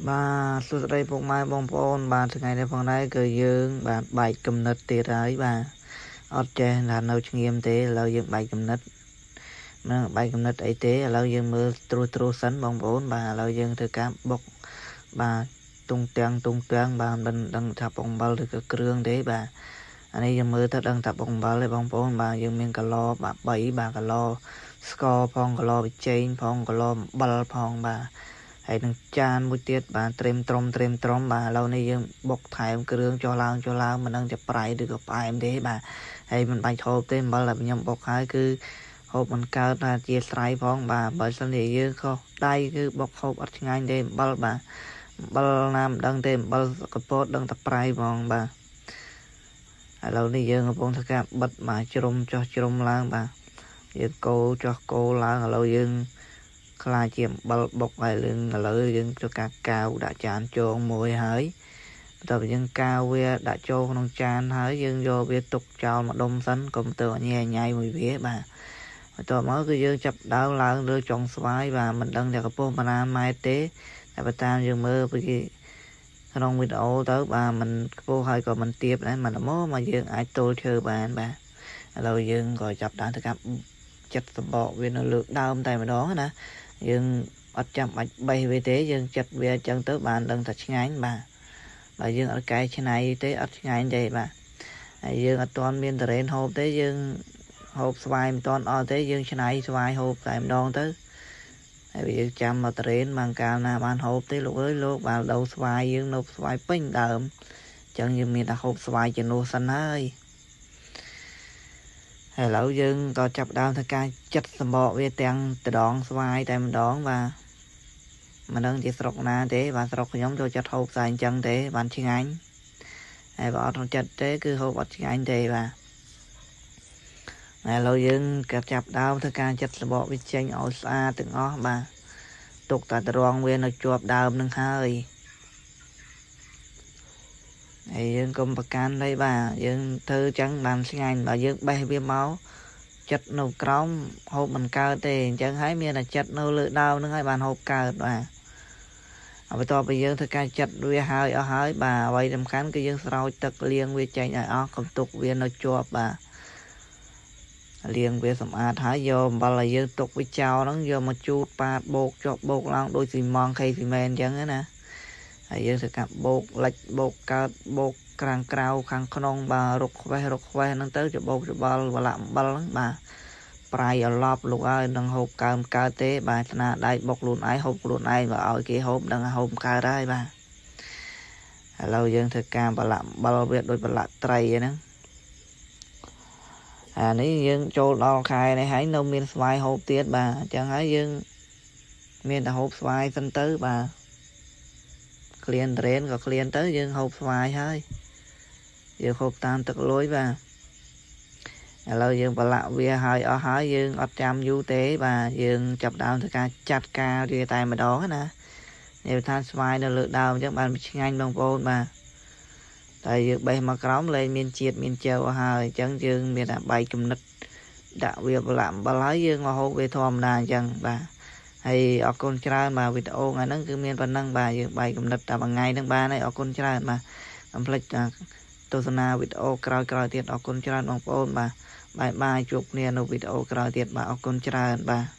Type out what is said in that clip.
បាទសួស្តីពុកម៉ែបងប្អូនបាទថ្ងៃនេះផងដែរគឺយើងបាទបែកគំនិតទៀតហើយបាទអត់ចេះថានៅឆ្ងៀមទេឥឡូវយើងបែកគំនិតមិនបែកគំនិតអីទេឥឡូវយើងមើលត្រួសត្រាសសិនបងប្អូនបាទឥឡូវយើងធ្វើការបុកបាទទុងទាំងទុងទាំងបាទមិនដឹងថាបុកអំបិលឬក៏គ្រឿងទេបាទអានេះយើងមើលទៅដឹងថាបុកអំបិលទេបងប្អូនបាទយើងមានកឡបាទ3បាទកឡស្ករផងកឡប៊ីចេងផងកឡអំបិលផងបាទហើយនឹងចានមួយទៀតបាទត្រេមត្រំត្រេមត្រំបាទឥឡូវនេះយើងបុកថែមគ្រឿងចុះឡើងចុះឡើងមិនដឹងจะប្រៃឬក៏ផ្អែមទេបាទហើយមិនបាច់ហូបទេអំបិលដែលខ្ញុំបុកហើយគឺហូបមិនកើតថាជាស្រ័យផងបាទបើសិនជាយើងខុសដៃគឺបុកហូបអត់ឆ្ងាញ់ទេអំបិលបាទអំបិលណាមិនដឹងទេអំបិលកពតដឹងតែប្រៃហ្មងបាទឥឡូវនេះយើងកំពុងធ្វើការបិទបាទជ្រុំចុះជ្រុំឡើងបាទយើងកូរចុះកូរឡើងឥឡូវយើងខ្លាចជាអំបិលបុកហើយយើងឥឡូវយើងធ្វើការកាវដាក់ចានចងមួយហើយបន្ទាប់ពីយើងកាវវាដាក់ចូលក្នុងចានហើយយើងយកវាទុកចោលមួយដុំសិនកុំទៅញ៉ៃញ៉ៃមួយវាបាទបន្ទាប់មកគឺយើងចាប់ដើមឡើងលើចុងស្វាយបាទមិនដឹងថាកម្ពស់ប៉ុន្មានម៉ែត្រទេតែបើតាមយើងមើលពីក្នុងវីដេអូទៅបាទមិនខ្ពស់ហើយក៏មិនទាបដែរមិនមកយើងអាចទល់ឈើបានបាទឥឡូវយើងក៏ចាប់ដើមធ្វើការចិត្តសបកវានៅលើដើមតែម្ដងណាយើងអត់ចាំបាច់បេះវាទេយើងចិត្តវាអញ្ចឹងទៅបានដឹងថាឆ្ងាញ់បាទបើយើងអត់កែច្នៃទេអត់ឆ្ងាញ់ទេបាទហើយយើងអត់ទាន់មានតរ៉េនហូបទេយើងហូបស្វាយមិនទាន់អស់ទេយើងច្នៃស្វាយហូបតែម្ដងទៅហើយយើងចាំមកតរ៉េនបានកាលណាបានហូបទេលោកអើយលោកបានដូវស្វាយយើងនៅស្វាយពេញដើមអញ្ចឹងយើងមានតែហូបស្វាយជំនួសសិនហើយឥឡូវយើងក៏ចាប់ដើមធ្វើការចិត្តសម្បកវាទាំងដដងស្វាយតែម្ដងបាទមិនដឹងជាស្រុកណាទេបាទស្រុកខ្ញុំចូលចិត្តហូបស្អែអញ្ចឹងទេបានឆ្ងាញ់ហើយបើអត់ចិត្តទេគឺហូបអត់ឆ្ងាញ់ទេបាទឥឡូវយើងក៏ចាប់ដើមធ្វើការចិត្តសម្បកវាចេញឲ្យស្អាតទាំងអស់បាទទុកតែត្រង់វានៅជាប់ដើមនឹងហើយហើយយើងកុំប្រកាន់ទេបាទយើងធ្វើចឹងបានឆ្ងាញ់បើយើងបេះវាមកចិត្តនៅក្រោមហូបមិនកើតទេអញ្ចឹងហើយមានតែចិត្តនៅលើដើមហ្នឹងហើយបានហូបកើតបាទបន្ទាប់ពីយើងធ្វើការចិត្តវាហើយអស់ហើយបាទអ្វីសំខាន់គឺយើងស្រោចទឹកលាងវាចេញឲ្យអស់កុំទុកវានៅជាប់បាទលាងវាសម្អាតហើយយកអំបិលឲ្យយើងទុកវាចោលហ្នឹងយកមកជូតប៉ាតបោកចុះបោកឡើងដូចស៊ីម៉ងខេស៊ីមែនអញ្ចឹងណាហើយយើងធ្វើការបោកលិចបោកកើតបោកក្រាំងក្រៅខាងក្នុងបាទរុកខ្វេះរុកខ្វេះហ្នឹងទៅច្បោកច្បល់វឡាក់អំបិលហ្នឹងបាទប្រៃអឡប់លោកហើយនឹងហូបកើមកើតទេបាទស្នាដៃបុកខ្លួនឯងហូបខ្លួនឯងបើឲ្យគេហូបនឹងហូបកើតហើយបាទឥឡូវយើងធ្វើការប្រឡាក់អំបិលវាដូចប្រឡាក់ត្រីហ្នឹងអានេះយើងចូលដល់ខែនេះហើយនៅមានស្វាយហូបទៀតបាទអញ្ចឹងហើយយើងមានតែហូបស្វាយសិនទៅបាទក្លៀនត្រេនក៏ក្លៀនទៅយើងហូបស្វាយហើយយើងហូបតាមទឹកលុយបាទឥឡូវយើងប្រឡាក់វាហើយអស់ហើយយើងអត់ចាំយូរទេបាទយើងចាប់ដើមធ្វើការចាត់ការវាតែម្ដងណានិយាយថាស្វាយនៅលើដើមអញ្ចឹងបានឆ្ងាញ់បងប្អូនបាទតែយើងបេះមកក្រោមលែងមានជាតិមានជើអស់ហើយអញ្ចឹងយើងមានតែបែកគំនិតដាក់វាប្រឡាក់អំបិលហើយយើងមកហូបវាធម្មតាអញ្ចឹងបាទហើយអរគុណច្រើនបាទវីដេអូថ្ងៃហ្នឹងគឺមានប៉ុណ្ណឹងបាទយើងបែកគំនិតតែមួយថ្ងៃហ្នឹងបានហើយអរគុណច្រើនបាទកុំភ្លេចទស្សនាវីដេអូក្រោយៗទៀតអរគុណច្រើនបងប្អូនបាទបាយបាយជួបគ្នានៅវីដេអូក្រោយទៀតបាទអរគុណច្រើនបាទ។